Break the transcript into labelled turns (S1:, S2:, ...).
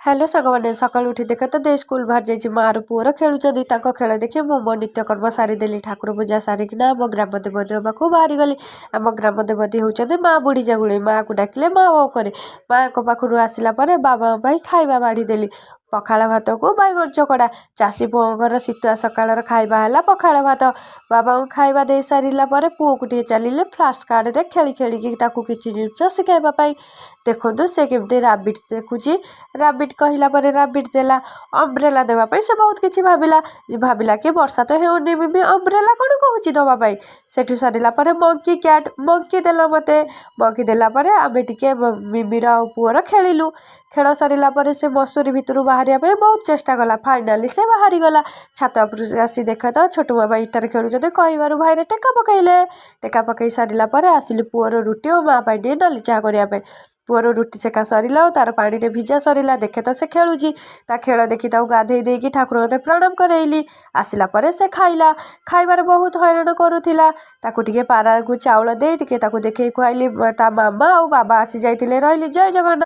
S1: Hello ସାଙ୍ଗମାନେ, ସକାଳୁ ଉଠି ଦେଖେ ତ ଦେଇ ସ୍କୁଲ ବାହାରି ଯାଇଛି। ମାଆର ପୁଅର ଖେଳୁଛନ୍ତି। ତାଙ୍କ ଖେଳ ଦେଖି ମୁଁ ମୋ ନିତ୍ୟକର୍ମ ସାରିଦେଲି। ଠାକୁର ପୂଜା ସାରିକିନା ଆମ ଗ୍ରାମ ଦେବତୀଙ୍କ ପାଖକୁ ବାହାରିଗଲି। ଆମ ଗ୍ରାମ ଦେବତୀ ହେଉଛନ୍ତି ମା ବୁଢ଼ୀ ଜାଗୁଳେଇ। ମାଆକୁ ଡାକିଲେ ମା ଓ କରେ। ମାଆଙ୍କ ପାଖରୁ ଆସିଲା ପରେ ବାବାଙ୍କ ପାଇଁ ଖାଇବା ବାଢ଼ିଦେଲି, ପଖାଳ ଭାତକୁ ବାଇଗଣ ଚକଡ଼ା। ଚାଷୀ ପୁଅଙ୍କର ଶୀତୁଆ ସକାଳର ଖାଇବା ହେଲା ପଖାଳ ଭାତ। ବାବାଙ୍କୁ ଖାଇବା ଦେଇ ସାରିଲା ପରେ ପୁଅକୁ ଟିକେ ଚାଲିଲେ ଫ୍ଲାସ୍ କାର୍ଡ଼ରେ ଖେଳି ଖେଳିକି ତାକୁ କିଛି ଜିନିଷ ଶିଖାଇବା ପାଇଁ। ଦେଖନ୍ତୁ, ସେ କେମିତି ରାବିଟ୍ ଦେଖୁଛି। ରାବିଟ୍ କହିଲା ପରେ ରାବିଟ୍ ଦେଲା। ଅମ୍ବ୍ରେଲା ଦେବା ପାଇଁ ସେ ବହୁତ କିଛି ଭାବିଲା। ଭାବିଲା କି ବର୍ଷା ତ ହେଉନି ମିମି, ଅମ୍ବ୍ରେଲା କ'ଣ କହୁଛି ଦେବା ପାଇଁ? ସେଠୁ ସରିଲା ପରେ ମଙ୍କି, କ୍ୟାଟ୍, ମଙ୍କି ଦେଲା ମୋତେ। ମଙ୍କି ଦେଲା ପରେ ଆମେ ଟିକେ ମିମିର ଆଉ ପୁଅର ଖେଳିଲୁ। ଖେଳ ସରିଲା ପରେ ସେ ମସୁରୀ ଭିତରୁ ବାହାରିବା ପାଇଁ ବହୁତ ଚେଷ୍ଟା କଲା। ଫାଇନାଲି ସେ ବାହାରିଗଲା। ଛାତ ଉପରୁ ଆସି ଦେଖେ ତ ଛୋଟ ମାମା ଇଟାରେ ଖେଳୁଛନ୍ତି। କହିବାରୁ ଭାଇରେ ଟେକା ପକାଇଲେ। ଟେକା ପକାଇ ସାରିଲା ପରେ ଆସିଲି ପୁଅର ରୁଟି ଓ ମା ପାଇଁ ଟିକେ ନାଲି ଚାହା କରିବା ପାଇଁ। ପୁଅର ରୁଟି ସେକା ସରିଲା ଆଉ ତାର ପାଣିରେ ଭିଜା ସରିଲା। ଦେଖେ ତ ସେ ଖେଳୁଛି। ତା ଖେଳ ଦେଖି ତାକୁ ଗାଧେଇ ଦେଇକି ଠାକୁରଙ୍କ କତିରେ ପ୍ରଣାମ କରେଇଲି। ଆସିଲା ପରେ ସେ ଖାଇଲା। ଖାଇବାରେ ବହୁତ ହଇରାଣ କରୁଥିଲା। ତାକୁ ଟିକେ ପାରାକୁ ଚାଉଳ ଦେଇ ଟିକେ ତାକୁ ଦେଖେଇ ଖୁଆଇଲି। ତା ମାମା ଆଉ ବାବା ଆସି ଯାଇଥିଲେ। ରହିଲି, ଜୟ ଜଗନ୍ନାଥ।